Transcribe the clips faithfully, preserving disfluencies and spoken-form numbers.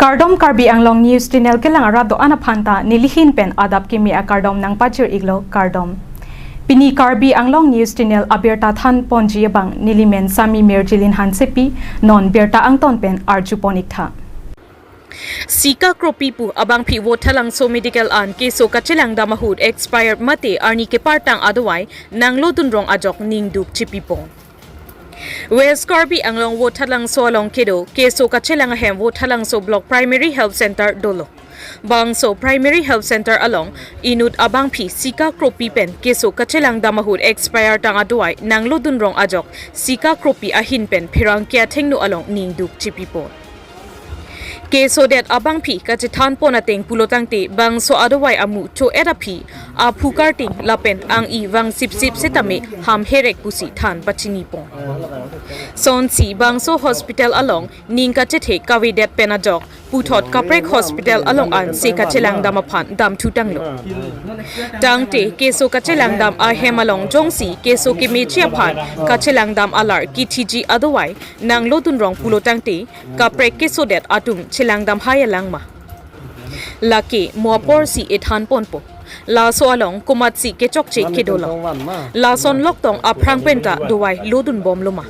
Kardom, Karbi Anglong News Channel kelang arat do-an aphan ta nelihin pen adap kimi akardom nangpajir-iklo, kardom. Pini Karbi Anglong News Channel abirta thanponji abang nelimen Sami Mirjilin Hansepi, non birta angton pen arjupon-iktha. Sika kropi pu abangpi Vothatlangso Medical an keso kachelangdam ahut expired mate arni kepartang adawai nanglodun rong ajok ningduk chipipon. West Karbi Anglong Vothatlangso along kedo keso kachelang ahem Vothatlangso Block Primary Health Center dolo. Bangso Primary Health Center along inut abangpi sika kropi pen keso kachelangdam ahut expire tang adawai nanglodun rong ajok sika kropi ahin pen pherangke athengno along ningduk chipipon. Kesodet abangpi kachethanpon ateng pulotangte bangso adawai amu cho-et aphi aphu karting lapen ang-i vang sipsip setame ham herek pusi than pachinipon. Sonsi bangso hospital along ning kachethe kavedet pen ajok puthot kaprek hospital along an se kachelangdam aphan damthutanglo. Tangte keso kachelangdam ahem along jongsi keso kemeji aphan kachelangdam alar kithiji adawai nanglodun rong pulotangte kaprek kesodet atum chelangdam hai alang ma? Lake mo aporsi ethanponpo. Laso along komatsi kechokche kedolo? Lason loktong aphrang pen ta dawai lodunbomlo ma?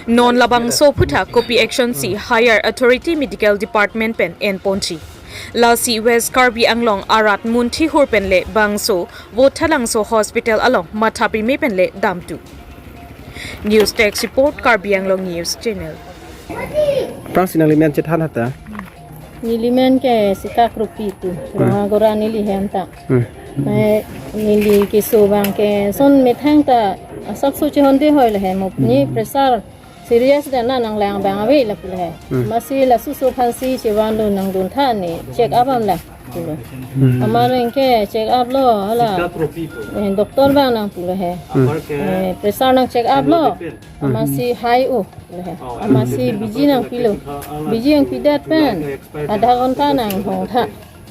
Non labangso aphuthak kopi action si Higher Authority Medical Department pen enponji. Lasi West Karbi Anglong arat munthi hur pen le bangso Vothatlangso Hospital along matha pime pen le damtu. News Desk Report, Karbi Anglong News Channel. Aphrangsi nanglimen chethan hata? Nelimen ke sika kropi tu. Hmm. Rong agora neli hem ta. Hmm. Eh, neli keso abang ke son methang ta asapso chehonde hoi le hem. Hmm. Ni pressure serious dan na nanglang abang ave lapu le hem. Hmm. Amatsi laso aso aphansi chevanlo nangduntha ne check up am lang. Hmm. Amareng ke check up lo, hala. Sika kropi pu. Eh, doctor abang nangpulo he. Hmm. Eh, pressure nang check up lo. Hmm. Amatsi high o, le he. Oh. Amatsi biji nangpilo. Biji nangpidet pen adha ghonta nanghongtha.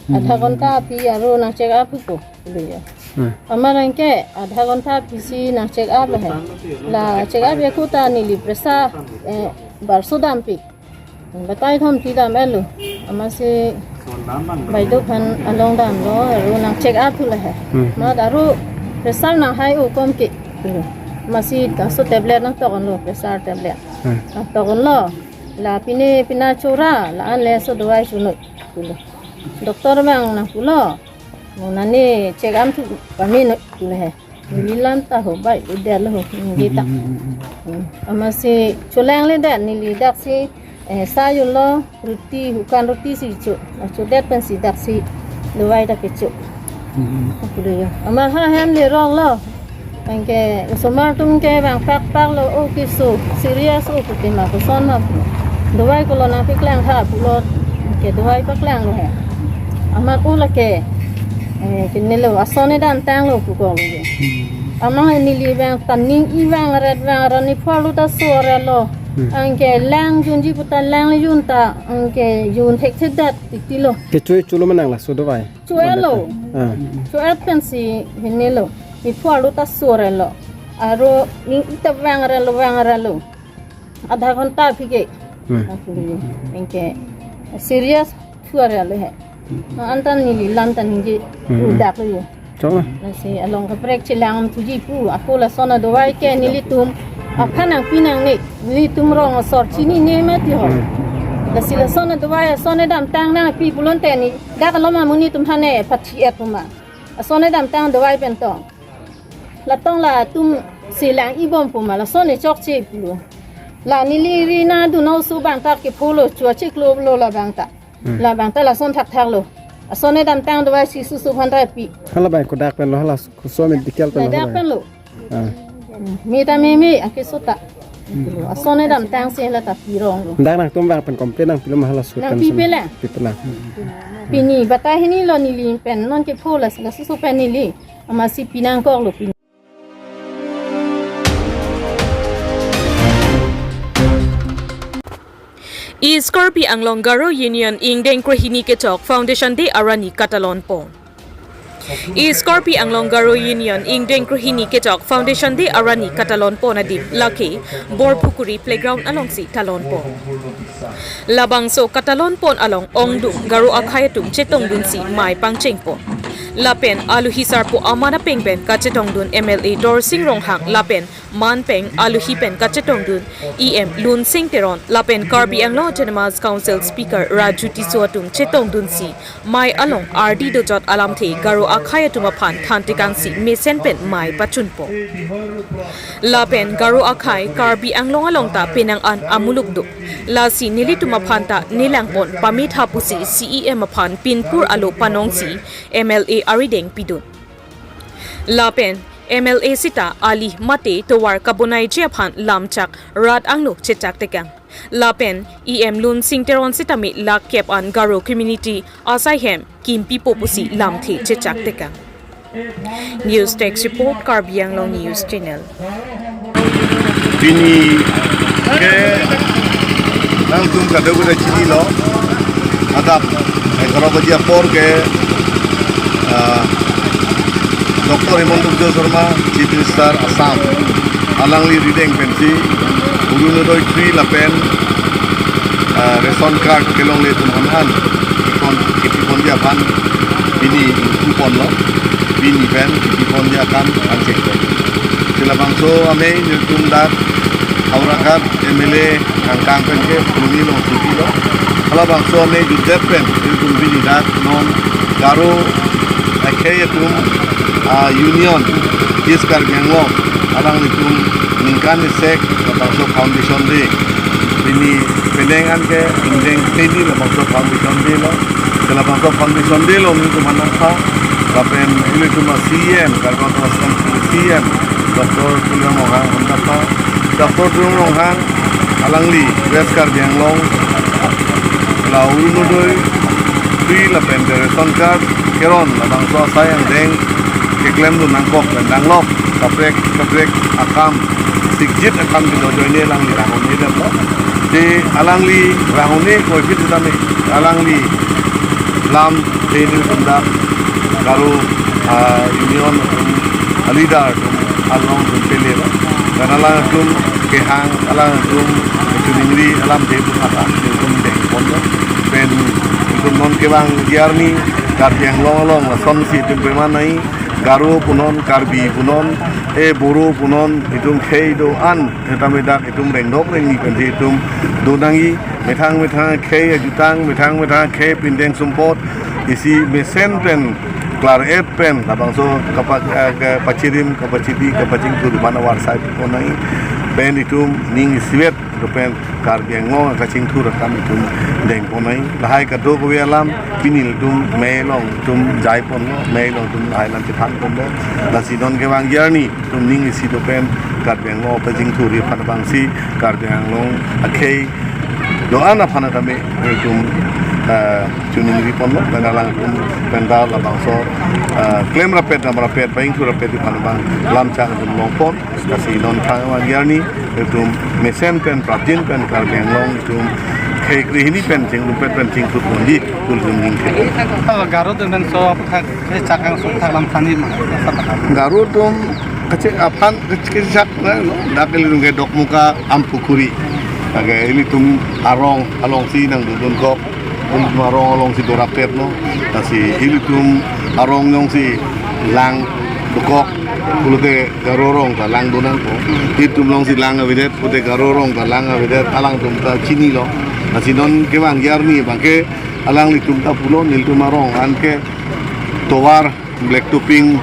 Hmm. Adha ghonta aphi aro nang check up ko, le he. Hmm. Amareng ke adha ghonta aphisi nang check up le he. La check up ya kuta neli pressure, eh, barso dampi. Batai thom tidam elo. Amatsi baideo aphan along damlo, aro nang check up thu le he. Hmm. Amat aro pressure nang high o kom ke. Amatsi laso tablet nangtok-onlo, pressure tablet. Hmm. Nangtok-onlo. La pine pina chora, la-an le laso dawai chunoi pulo. Doctor abang nangpulo. Mo nani check up thu pamenoi le he. Neli lam ta ho bai, udah lo ho, neli ta. Hmm, hmm, hmm, hmm. Hmm. Amatsi cholangledet neli daksi, eh, sa yun lo, roti, hukan roti si cho. Ah, chodet pensi daksi dawai ta kecho. Hmm, hmm. Aku deh ya. Amat ha hem le rong lo. Anke osomar atum ke vang pakpak lo, o keso serious o pute ma koson ma pu. Dawai kolo nangpaklangtha pulo, ke dawai paklanglo he. Amat o lake, eh, kenelo, ason edamtanglo pu kok lo. Hmm. Amat neli vang ta ning-i vang ret vang ra ni pharlo ta so ret lo. Hmm. Anke lang junji puta lang le jun ta, anke jun thekthedet titi lo. Kecho-e cholo ma nang laso dawai? Cho-etlo. Ah. Cho-et pensi henelo. Ni pharlo ta so ret lo. Aro ning-i ta vang ret lo, vang ret lo. Adha ghonta aphi ke. Hmm. Anke serious thu ret lo he. Anta neli lam ta ningje, hmm, udak lo. Chong. Lasi along kaprek chelang thuji pu, ako lason adawai ke nelitum aphan nangpi nangne, nelitum rong asor chinine mati ho. Hmm. Lasi lason adawai ason edamtang nangpi pulote ne dak lo ma, monit atum aphan ne pathi-et pu ma. Ason edamtang dawai pen tong. La tong latum si lang-ibom pu ma, lason ne chokche pulo. La neli ri nangdun oso abang ta kepho lo, chua chiklo lo labang ta. Hmm. Labang ta lason thakthak lo. Ason edamtang dawai si susu aphan ta pi. Hala bai kodak pen lo, hala koson medical pen lo, ladak hala bai pen lo. Ah. Hmm. Me ta meme, ake so ta. Hmm. Ason edamtang si hala ta pi rong lo. Dak nangtum vang pen complain nangpilo ma halaso pen? Nangpipe lang. Pipe lang. Pini batai hini lo neli pen non kepho la, la susu pen neli. Amatsi pi nangkok lo pini. East Karbi Anglong Garo Union ingdeng krehini kechok Foundation Day arani katalonpon. East Karbi Anglong Garo Union ingdeng krehini kechok Foundation Day arani katalon pon adim lake Borphukuri Playground alongsi talon pon. Labangso katalon pon along ongdung Garo akhei atum chetongdunsi mei pangcheng pon. Lapen aluhi sarpo aman apeng pen kachetongdun M L A Dorsing Ronghang lapen manpeng aluhi pen kachetongdun E M Lunsing Teron lapen Karbi Anglong Autonomous Council Speaker Raju Tisso atum chetongdunsi mei along ardi dojot alamthe Garo akhei atum aphan thantekangsi mesen pen mei pachun pon. Lapen Garo akhei Karbi Anglong along ta penang an amuluk do. Lasi nelitum aphan ta nelang pon pamitha pusi C E M aphan pinpur alo panongsi M L A arideng pidun. Lapen M L A sita ali mate tovar kabonaiji aphan lamchak rat angno chechak tekang. Lapen E M Lunsing Teron sitame lak kep an Garo community asai hem kimpipo pusi lamthe chechak tekang. News Desk Report, Karbi Anglong News Channel. Pini ke nangtum kadokave chinilo, adap egharo baji apor ke, ah, Doctor Himanta Biswa Sarma, Chief Minister Assam, alangli arideng pensi Orunodoi three lapen, ah, ration card kelongle atum aphan, kon kipi ponji aphan pini ingpu ponlo, pini pen kipi ponji akam anchek. Si labangso amei nelitum dak Howraghat M L A kangkang pen ke puni alongsi pilo. Halabangso amei jutdet pen nelitum pini dak non Garo akhei atum, ah, Union East Karbi Anglong alanglitum ningkan isek labangso Foundation Day. Pini penang an ke ingdeng krehini labangso Foundation Day lo. Si labangso Foundation Day along nelitum aphan nangpha. Lapen ilitum a-C E M, Karbi Anglong State C E M, Doctor Tuliram Ronghang aphan nangpha. Doctor Tuliram Ronghang alangli West Karbi Anglong la Orunodoi three lapen ration card keron labangso asai angdeng keklemdun nangkok pen danglok kaprek kaprek akam sikjit akam kedo ajoine alangli rang un-e damlo. Si alangli rang un-e koipi sitame alangli lamthe nelitum dak Garo, ah, Union atum, ah, leader atum along atum pele lo. Karena alangtum kehang, alangtum chiningri alamthe atum aphan nelitum deng ponlo. Pen nelitum non kevang arni Karbi Anglong along lasonsi itum peman nai, Garo punon, Karbi punon, e Boro punon, itum khei do-an, sitame dak itum rengdok rengni pensi itum do nangji, methang methang khei ajutang, methang methang khei pindeng sumpot, isi mesen pen klar-et pen labangso kapa-, eh, kapachirim, kapachidi, kapachingthur aphan avarsai pon nangji. Pen itum ning isivet do pen Karbi Anglong kachingthur akam itum deng pon nangji. Lahai kadokave alam pini itum mei along itum jai ponlo, mei along itum lahai alam chethan ponlo. Lasi non kevang arni itum ning isi do pen Karbi Anglong kachingthur aphan abangsi Karbi Anglong akhei do-an aphan tame itum, eh, chiningri ponlo, pen alangtum pen dak labangso, eh, klem rapet, dam rapet, pachingthur rapet aphan abang lamchak itum long pon. Lasi non thang arni itum mesen pen prapjin pen Karbi Anglong itum khei krehini pen chingrumpet pen chingthur ponji pu itum ning khei. Garo atum pen so aphan ke chakang sok thak lam thani ma. Garo atum kachechak aphan kachechak na lo, dak ilitum ke Dokmoka Ampukhuri. Lake ilitum arong alongsi nangdodun kok. Ilitum arong alongsi do rapet lo. Lasi ilitum arong alongsi lang dokok pulote Garo arong ta langdun nangkok. Itum alongsi lang avedet pulote Garo arong ta lang avedet, alangtum ta chinilo. Lasi non kevang arni abang ke alanglitum ta pulo, nelitum arong an ke tovar black topping,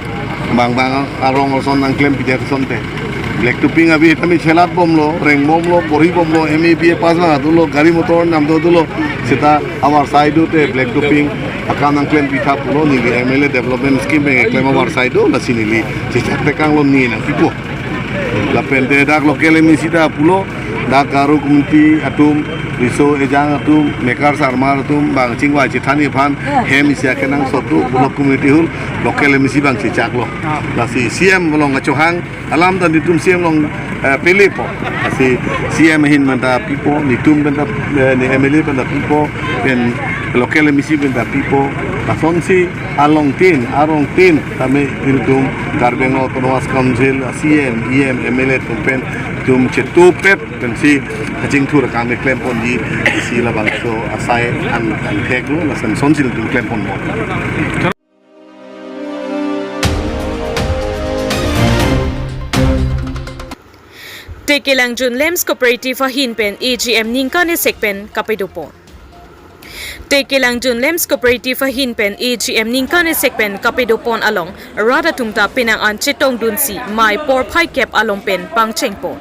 bang bang arong ason nangklem pidet asonte. Black topping ave tame chelat bomlo, reng bomlo, pori bomlo, M A B A pass bang dolo, gari motor namdo dolo. Seta avarsai dote black topping akam nangklem pitha pulo, neli M L A development scheme pen keklem avarsai do, lasi neli chechak tekang lo, ne nangpipo. Lapen te dak local M A C ta pulo, dak Garo community atum Riso ejang atum, mekar sarmar atum bang chingvai chethan iphan hem isi akenangsot do, block committee hul, local M A C bang chechaklo. Lasi C M along kachohang alam ta nelitum C M along, eh, pelepo. Lasi C M ahin pen ta pipo, nelitum pen ta, eh, ne M L A pen ta pipo, pen local M A C pen ta pipo. Lasonsi alongtin, arongtin tame nelitum Karbi Anglong Autonomous Council, C M, E M, M L A atum pen itum chetupet pensi kachingthur akam klemponji, isi labangso asai an, angthek lo, lason sonsi nelitum klemponbom. Tekelangjun Lamps Cooperative ahin pen A G M ningkan esek pen kapadopon. Tekelangjun Lamps Cooperative ahin pen A G M ningkan esek pen kapadopon along rat atum ta penang an chetongdunsi mei porphai kep along pen pangchengpon.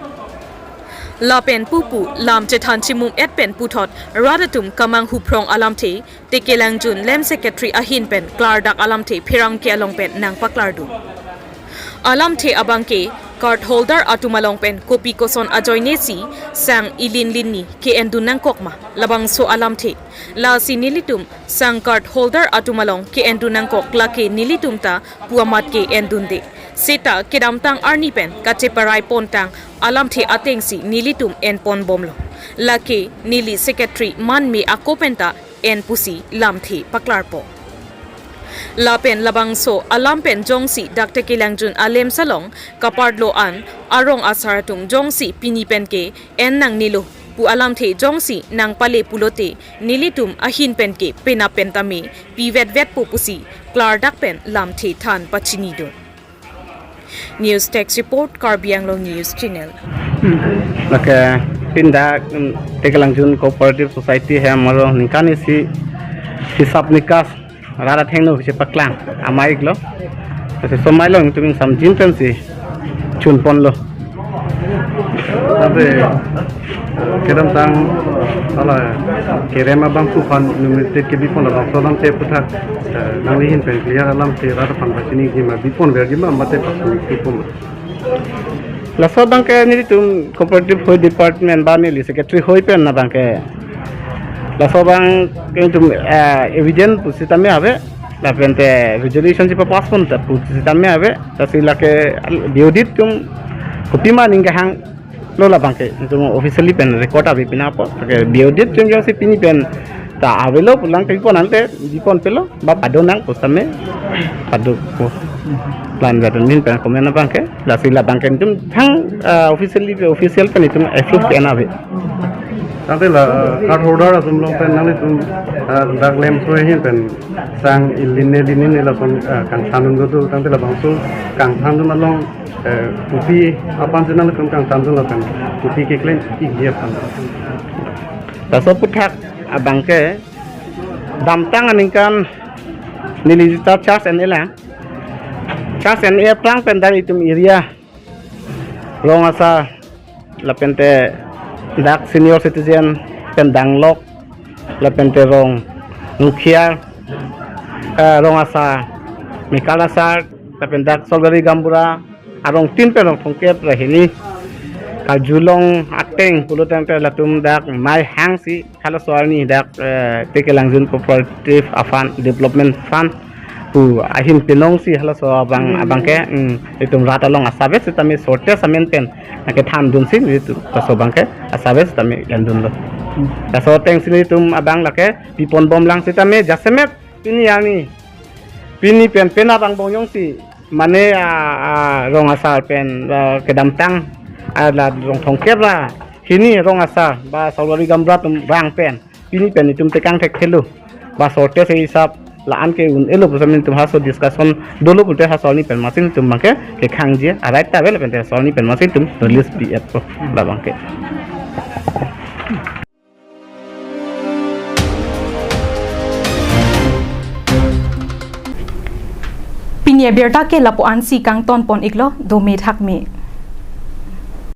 Lapen pupu lam chethan chimum-et pen puthot rat atum kamanghu phrong alamthe Tekelangjun Lamps Secretary ahin pen klardak alamthe pherangke along pen nangpaklardun. Alamthe abangke card holder atum along pen kopi koson ajoinesi sang ilinlinni ke-endun nangkok ma, labangso alamthe. Lasi nelitum sang card holder atum along ke-endun nangkok, lake nelitum ta pu amat ke-endunde. Seta kedamtang arni pen kacheparai pontang alamthe atengsi nelitum enponbomlo. Lake neli secretary manme ako pen ta en pusi lamthe paklarpo. Lapen labangso alam pen jongsi dak Tekelangjun a-lamps along kaparlo an arong asar atum jongsi pini pen ke en nangnelo pu alamthe jongsi nangpale pulote nelitum ahin pen ke penap pen tame pivetvetpo pusi klardak pen lamthe than pachinidun. News Desk Report, Karbi Anglong News Channel. Oke, pinda, um, Tekelangjun Cooperative Society hem arong ningkan isi hisap nikas rat athengno si paklang amei-iklo. Lasi somai along nelitum ingsamjin pensi chunponlo. Tapi kedamtang hala kerem abangphu aphan numit kebipon labangso alamthe aputhak, eh, nangli ahin pen clear alamthe rat aphan pachiniji ma, biponverji ma mate pasu kipon ma? Laso abangke nelitum cooperative hoi department ba neli secretary hoi pen abangke laso abangke nelitum, eh, evidence pusitame ave, lapente resolution si papass pon ta pusitame ave, lasi lake B O D atum kopima aning kehanglo labangke, nelitum officially pen record ave pinapo, lake B O D atum jongsi pini pen ta avelo pulang ke bipon ante, bipon pelo, ba pado nang pusitame, padopo. Plan jadun min pen komen abangke, lasi labangke nelitum thang, ah, officially, official pen nelitum approve ke-en ave. Tangte la, ah, card holder atum along pen nanglitum, ah, dak lamps hoi ahin pen sang ilinne linne lason, ah, kangthandun do, tangte labangso kangthandun along, eh, kopi aphan si nanglitum kangthandun lapen kopi keklem-ikji aphan? Laso aputhak abangke damtang aningkan neli ta charge en-e lang. Charge en-e aphrang pen dak itum area rong asar, lapente dak senior citizen pen danglok, lapente rong mukhiar, eh, rong asar, mekar asar, lapen dak Solgari Gaonbura arongtin pen rong thomkep ra hini karjulong ateng pulo tangte latum dak mei hangsi halaso arni dak, eh, Tekelangjun Cooperative aphan Development Fund pu ahin pinongsi halaso abang, hmm, abangke, hmm, itum rat along asabet sitame sorte samen pen nangkethandunsi itum laso abangke asabet sitame endunlo. Hmm. Laso atengsi itum abang lake piponbom lang sitame jasemet pini arni, pini pen penap angbong jongsi mane, ah, ah, rong asar pen, ah, kedamtang, ah, la rong thomkep ra hini rong asar ba Solgari Gaonbura atum vang pen pini pen itum tekang thekthelo, ba sorte se hisap la-an ke-un-elo pusi nelitum halaso discussion dolo pulote halaso arni pen masi nelitum abangke kekhangji a-right ta ave, lapente halaso arni pen masi nelitum notice pi-etpo labangke. Pini abirta ke lapu-ansi kangtonpon-iklo, dome thakme.